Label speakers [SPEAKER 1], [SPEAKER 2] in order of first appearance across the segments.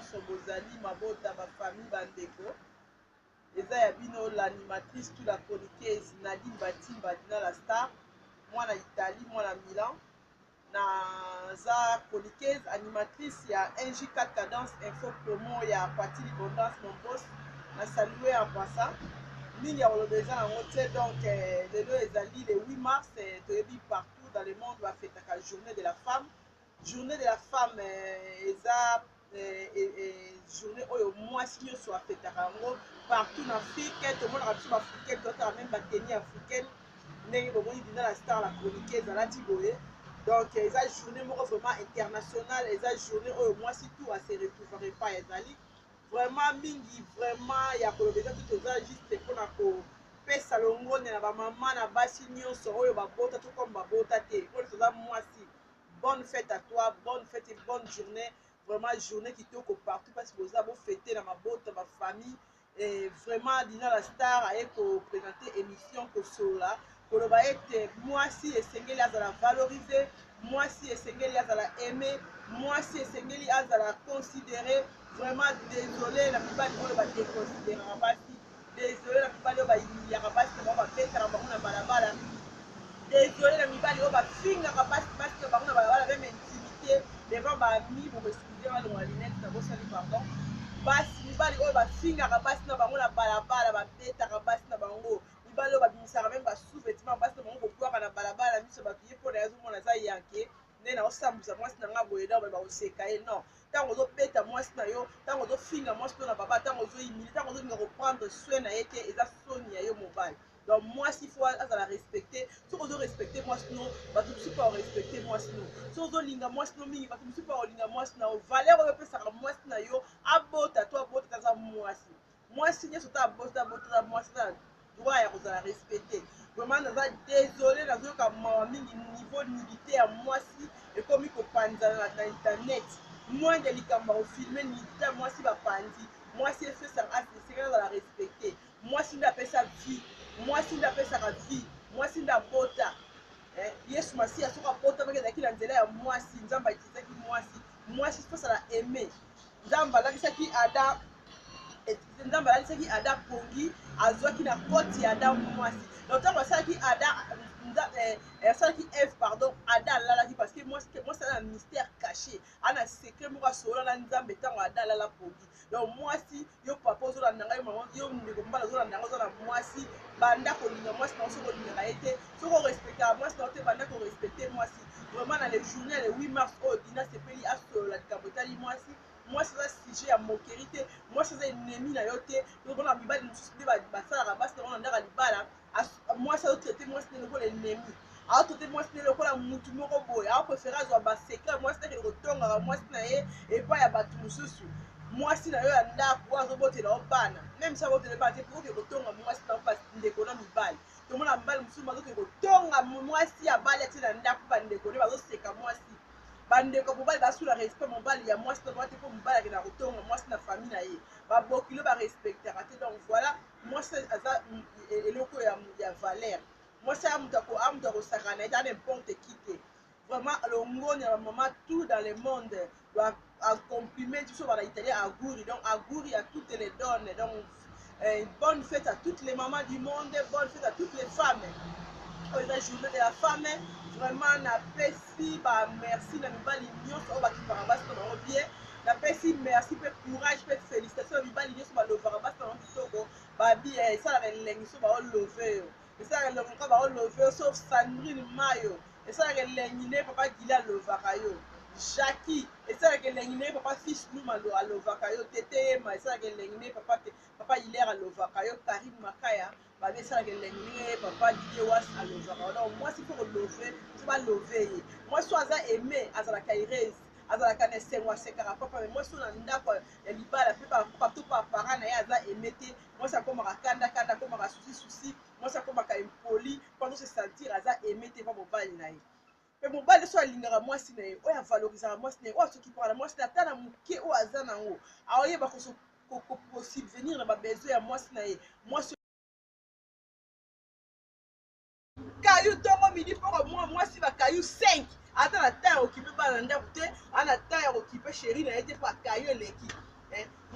[SPEAKER 1] nyonso bozali, mabota, ba famille, ba ndeko. Eza ya bino l'animatrice tout la chroniqueuse Nadine Batimba Dina la star, mwana Italie, mwana Milan. Naza chroniqueuse animatrice ya NJ4 Cadence Info Promo ya Patty Libondance mon boss. Na saluer en passant. Mingi ya koloba eza nango te donc lelo ezali le 8 mars, toyebi partout dans le monde bafetaka journée de la femme. Journée de la femme eza journée oyo mwasi nyonso afetaka yango partout na Afrique. Tomonaka biso baafricaine tolataka même batenue africaine ndenge bomoni Dina la star la chroniqueuse alati boye. Donc eza journée moko vraiment internationale, eza journée oyo mwasi tout ase retrouvera epai ezali vraiment mingi vraiment ya koloba eza te. Toza juste mpona kopesa longonya na bamama na basi nyonso oyo babota to comme babota te, oyo toza mwasi. Bonne fête à toi, bonne fête et bonne journée, vraiment journée kitoko partout parce que boza bofete na mabota, bafamille. Et vraiment Dina la star aye koprésente émission kosolola koloba ete mwasi esengeli azala valorise, mwasi esengeli azala aimé, mwasi esengeli azala considéré. Vraiment désolé na mibali oyo badéconsidéraka basi, désolé na mibali oyo bahumiliaka basi na bango, babetaka bango na balabala, désolé na mibali oyo bafingaka basi basi na bango na balabala, même intimité devant baamis. Bokoexcuse, balongola lunette na bosali, pardon. Basi, mibali oyo bafingaka basi na bango na balabala, babetaka basi na bango, mibali oyo babimisaka même basous-vêtement basi na bango kobwaka na balabala miso bato, ye mpo na ye azomona aza yanke nde naosambwisa mwasi na nga boye, donc bakoseka ye. Non, ntango ozobeta mwasi na yo, ntango ozofinga mwasi to na baba, ntango ozohumilier, ntango ozolinga koprendre soin na ye te, eza soni ya yo mobali. Donc mwasi faut azala respecté. Soki ozorespecte mwasi no, bato mosusu mpe barespecte mwasi no. Soki ozolinga mwasi no mingi, bato mosusu mpe bakolinga mwasi na yo. Valeur oyo opesaka mwasi na yo, abota to abota te, aza mwasi. Mwasi nyonso ta abota, abota, aza mwasi, aza na droit ya kozala respecté. Vraiment naza désolé, nazoyoka mawa mingi niveau nudité ya mwasi ekomi kopanzana na internet. Moindre likambo ya kofilme nudité ya mwasi, bapanzi. Mwasi efesaka, esengeli azala respecté. Mwasi nde apesa vie, mwasi nde apesaka vie, mwasi nde abota. Yesu Masiya soki abotamaki, ezalaki na nzela ya mwasi. Nzambe autilisaki mwasi. Mwasi faut azala aimé. Nzambe alakisaki Adam, Nzambe alalisaki Adam pongi, azwaki na koti ya Adam mwasi. Donc ntango asalaki Adam, asalaki Eve, pardon, Adam alalaki parce que mwasi aza na mystère caché, ana secret moko asolola na Nzambe ntango Adam alala pongi. Donc mwasi, yo papa ozolanda ngai, mama, yo ndeko mobali ozolanda ngai, oza na mwasi, banda kolinga mwasi na yo. Soki olingaka ye te, soki orespectaka mwasi na yo te, banda korespecte mwasi. Vraiment na le journée ya le 8 mars oyo, Dina sepeli asolola likambo etali mwasi. Mwasi aza sujet ya moquerie te, mwasi aza ennemi na yo te. Tozomona mibali mosusu nde basalaka basi na bango na ndako ya libala. Mwasi azotraite mwasi nde lokola ennemi, azotraite mwasi nde lokola mutu moko boye, aopréféré azwa basecret mwasi nakende kotongaka mwasi na ye epai ya bato mosusu. Mwasi na yo ya ndako oyo azobotela yo bana, même si abotela bana te, po oke kotonga mwasi na yo. Ndeko na mibali, tomona mibali mosusu bazoke kotonga mwasi abali atie na ndako, bandeko nde bazoseka mwasi. Bandeko mobali basula respect mobali ya mwasi na bango te, mpo mobali akendaka kotonga mwasi na famille na ye, babokilo barespectaka te. Donc voilà, mwasi aza eloko ya valeur. Mwasi aya moto akosakana na ye te, n'importe qui te. Vraiment longoni ya bamama tout dans le monde, compliment biso bana italien, auguri, donc auguri à toutes les donnes. Donc bonne fête à toutes les mamans du monde, bonne fête à toutes les femmes. Oyo eza journée de la femme. Vraiment napesi bamerci na mibali nyonso oyo bakipaka basi na bango bien. Napesi merci mpe courage mpe félicitation na mibali nyonso balovaka basi na bango kitoko. Babi esalaka elengi so baolove yo, esalaka elengi ka baolove yo. Sauf Sandrine Mayo, esalaka elengi nde papa Gili alovaka yo. Jacki, esalaka elengi nde papa Fils Luma alovaka yo. Tete Yema, esalaka elengi nde papa te papa Hilaire alovaka yo. Karine Makaya, babi esalaka elengi ndenge papa Didier Was alovaka yo. Donc mwasi faut kolove, faut balove ye. Mwasi oyo aza aimé azalaka heureuse, azalaka na esengo, asekaka papa. Mais mwasi oyo na ndako ya libala mpe to papa na ye aza aimé te, mwasi akomaka kanda kanda, akomaka souci souci, mwasi akomaka impoli mpo azo se sentir aza aimé te pa mobali na ye. Mpe mobali so alingaka mwasi na ye, oyo avalorisaka mwasi na ye, oyo asokipaka na mwasi na ata na moke oyo aza nango, aoyeba kosubvenir na babesoin ya mwasi na ye. Mwasi kayu ntongo, midi, mpoko, mwa mwasi bakayu 5, ata na temps ya kokipe bana na ndako te, aa na temps ya kokipe chéri na ye te, mpo akayu eleki.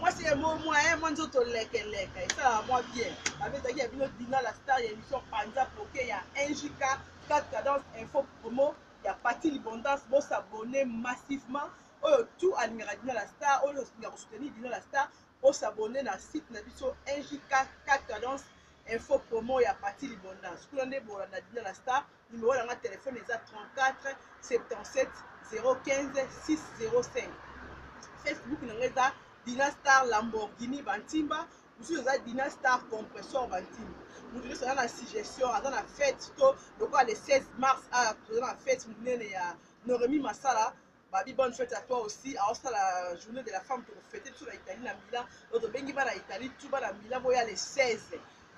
[SPEAKER 1] Mwasi ye mo mwa ye mwa nzoto lekeleke esalaka mwa bien. Babe ezalaki ya bino Dina la star ya émission Panza Poke ya NJK 4 Cadence Info Promo ya Patty Libondance. Bo s'abonner massivement. Oyo tout alingaka Dina la star, oyo alingaka ko soutenir Dina la star, bo s'abonner na site na biso NJK 4 Cadence Info Promo ya Patty Libondance. Kuna nde bolanda Dina la star. Numero na nga telefone eza 34 77 015 605. Facebook na nga eza Dina Star Lamborghini Bantimba, mosusu eza Dina Star Compressor Bantimba. Moto nyonso aza na suggestion, aza na fete to lokola le 16 mars awa toza na fete monene ya Noremi Masala, babi bonne fête à toi aussi. Aosala journée de la femme, tokofete biso na Italie na Milan. Donc tobengi bana Italie tout, bana Milan boya le 16,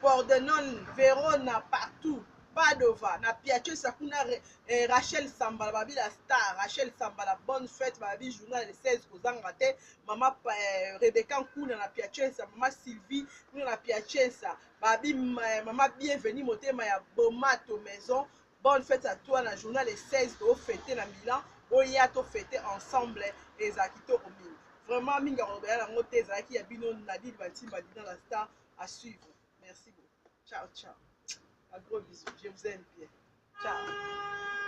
[SPEAKER 1] Pordenone, Verona, partout, Padova na Piacenza kuna, eh, Rachel Sambala, babi la star Rachel Sambala, bonne fête, babi journal le 16 kozanga te. Mama eh, Rebecca Nkuna na Piacenza, mama Sylvie kuna na Piacenza, babi eh, mama Bienvenue Motema ya Bomato Maison, bonne fête à toi. Na journal le 16 tofete na Milan, boya tofete ensemble, ezala kitoko mingi. Vraiment mingi ya kolobela yango te. Ezalaki ya bino Nadine Bantimba, Dina la star. À suivre, merci beaucoup, ciao ciao, un gros bisou, je vous aime bien, ciao.